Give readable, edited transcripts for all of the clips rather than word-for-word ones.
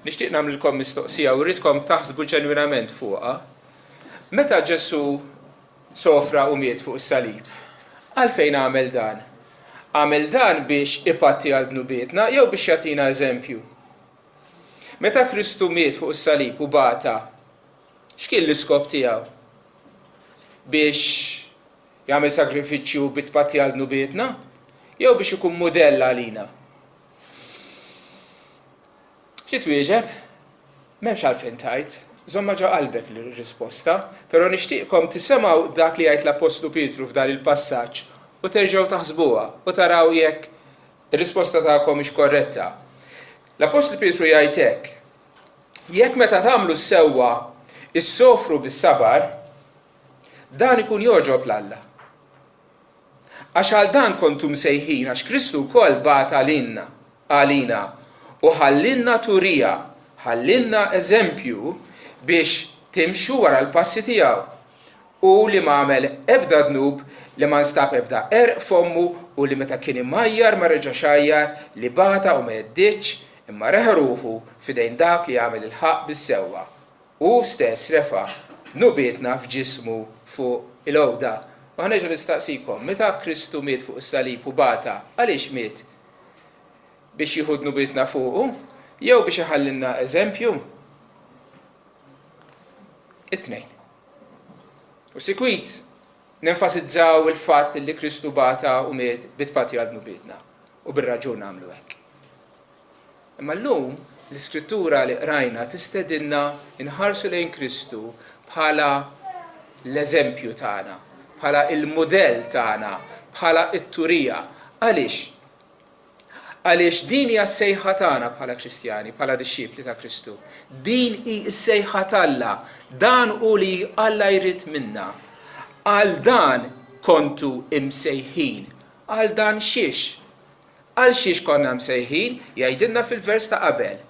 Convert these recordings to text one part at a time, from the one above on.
Nixtieq nagħmlilkom mistoqsija u rridkom taħsbu ġenwinament fuqha. Meta Ġesù sofra u miet fuq is-salib, għalfejn għamel dan? Għamel dan biex ipatti għal dnubietna jew biex jagħtina eżempju? Meta Kristu miet fuq is-salib u bata, x'kien l-iskop tiegħu? Biex jagħmel sagrifiċċju bi tpatti għal dnubietna jew biex ikun mudell għalina? Xi twieġeb? M'hemmx għalfejn tgħid. Żommha ġo qalbek l-risposta, però nixtieqkom tisimgħu dak li jgħid l-Appostlu Pietru f'dan il-passaġġ u terġgħu taħsbuha u taraw jekk ir-risposta tagħkom hix korretta. L-Appostlu Pietru jgħid hekk, Jekk meta tagħmlu s-sewwa issofru bis-sabar, dan ikun jogħġob 'l Alla. Għax għal dan kontu msejħin, għax Kristu wkoll bagħat għalina, għalina, u ħallielna turija, ħallielna eżempju biex timxu wara l-passi tiegħu. Hu li ma għamel ebda dnub, li ma nstab ebda qerq f'fommu, u li meta kien imgħajjar ma reġax għajjar, li bata u ma għedditx, imma reħa ruħu f'idejn dak li jagħmel il-ħaqq bis-sewwa. Hu stess refa' dnubietna f'ġismu fuq il-għuda. U ħa nerġa' nistaqsikom, meta Kristu miet fuq is-salib u bata, għaliex miet? Biex jieħu dnubietna fuqu, jew biex iħallilna eżempju? It-tnejn. U sikwit nenfasizzaw il-fatt li Kristu bata u miet bi tpati għal dnubietna. U bir-raġun nagħmlu hekk. Imma llum l-iskrittura li qrajna tistedinna nħarsu lejn Kristu bħala l-eżempju tagħna, bħala l-mudell tagħna, bħala t-turija. Għaliex? Għaliex din hija s-sejħa tagħna bħala Kristjani, bħala dixxipli ta' Kristu. Din hi s-sejħa t'Alla. Dan hu li Alla jrid minna. Għal dan kontu imsejħin. Għal dan xiex? Għal xiex konna msejħin? Jgħidilna fil-vers ta' qabel.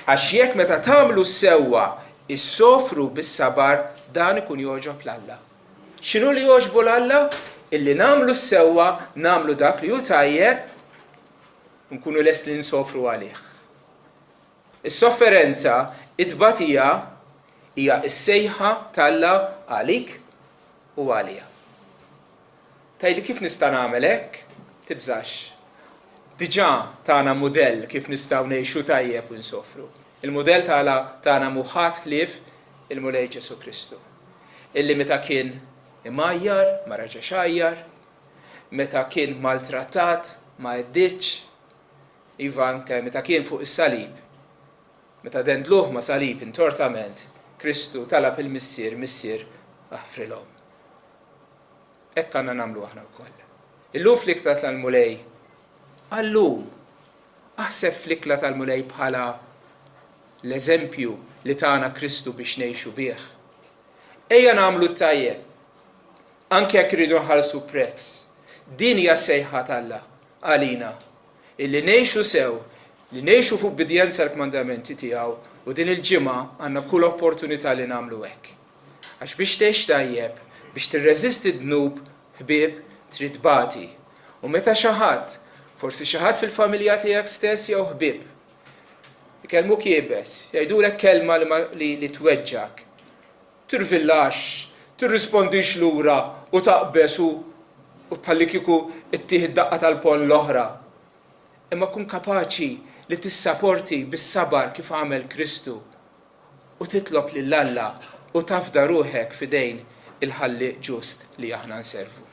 Għax jekk meta tagħmlu s-sewwa issofru bis-sabar, dan ikun jogħġob 'l Alla. X'inhu li jogħġbu 'l Alla? Illi nagħmlu s-sewwa, nagħmlu dak li hu tajjeb, u nkunu lesti li nsofru għalih. Is-sofferenza, it-tbatija, hija s-sejħa t'Alla għalik u għalija. Tgħidli kif nista' nagħmel hekk? Tibżax. Diġà tana mudell kif nistgħu ngħixu tajjeb u nsofru. Il-mudell tagħna mhu ħadd ħlief il-Mulej Ġesù Kristu. Illi meta kien imgħajjar ma reġax għajjar, meta kien maltrattat ma għedditx, iva anke meta kien fuq is-salib, meta dendluh ma' salib intortament, Kristu talab il-Missier, Missier, aħfrilhom. Hekk għandna nagħmlu aħna wkoll. Illum fl-ikla tal-Mulej, għal-lum, aħseb fl-ikla tal-Mulej bħala l-eżempju li tana Kristu biex ngħixu bih. Ejja nagħmlu t-tajjeb, anke jekk irridu nħallsu prezz. Din hija s-sejħa t'Alla għalina, illi ngħixu sew, li ngħixu f'ubbidjenza l-kmandamenti tiegħu u din il-ġimgħa għandna kull opportunità li nagħmlu hekk. Għax biex tgħix tajjeb, biex tirreżisti d-dnub, ħbieb, trid tbati. U meta xi ħadd, forsi xi ħadd fil-familja tiegħek stess jew ħbieb, ikellmuk iebes, jgħidulek kelma li, ma, li, li tweġġgħek, tirvillax, tirrispondix lura u taqbeż u, u bħallikieku ttih id-daqqa tal-ponn l-oħra. Imma kun kapaċi li tissaporti bis-sabar kif għamel Kristu. u titlob lil Alla u tafda ruħek f'idejn il-Ħallieq ġust li aħna nservu.